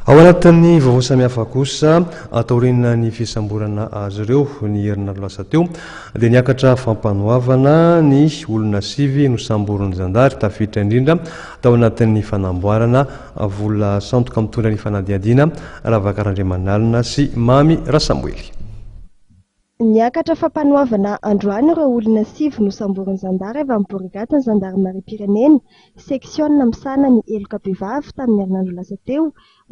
Ao anatin'ny vaovao samihafa kosa, taorian'ny fisamborana azy ireo ny herinandro lasa teo, dia niakatra fampanoavana ny olona sivy nosamborin'ny zandary, tafiditra indrindra tao anatin'ny fanamboarana vola sandoka mitondra ny fanadihadiana Ravaka Randriamanalina sy Mamy Rasamoely. Niakatra fampanoavana androany ireo olona sivy nosamborin'ny zandary avy amin'ny borigadin'ny zandarimariam-pirenena, seksiona misahana ny heloka bevava tamin'ny herinandro lasa teo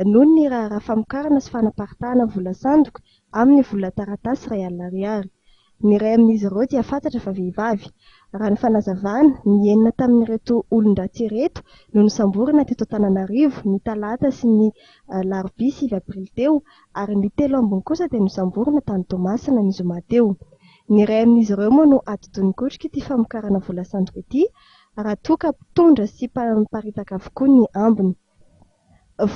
noho ny raharaha famokarana sy fanaparitahana vola sandoka amin'ny vola taratasy 100 000 ariary. Ny iray amin'izy ireo dia fantatra fa vehivavy. Raha ny fanazavana, ny enina tamin'ireto olon-dratsy ireto no nosamborina teto Antananarivo ny talata sy ny alarobia 9 aprily teo ary ny telo ambiny kosa dia nosamborina tany Toamasina ny zoma teo. Ny iray amin'izy ireo moa no atidoha nikotrika ity famokarana vola sandoka ity raha toa ka mpitondra sy mpaniparitaka avokoa ny ambiny.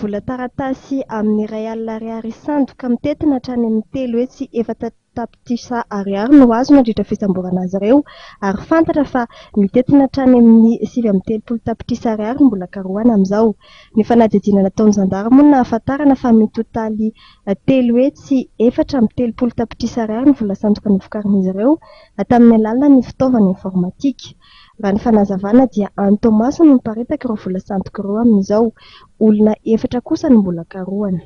Vola taratasy amin'ny 100 000 ariary sandoka mitentina hatrany amin'ny 304 tapitrisa ariary no azo nandritra fisamborana azy ireo ary fantatra fa mitentina hatrany amin'ny 39 tapitrisa ariary no mbola karohana amin'izao. Ny fanadihadiana nataon'ny zandary moa no nahafantarana fa mitotaly 334 tapitrisa ariary ny vola sandoka novokarin'izy ireo tamin'ny alalan'ny fitaovana informatika. Raha ny fanazavana dia any Toamasina no miparitaka ireo vola sandoka ireo amin'izao. Olona efatra kosa no mbola karohana.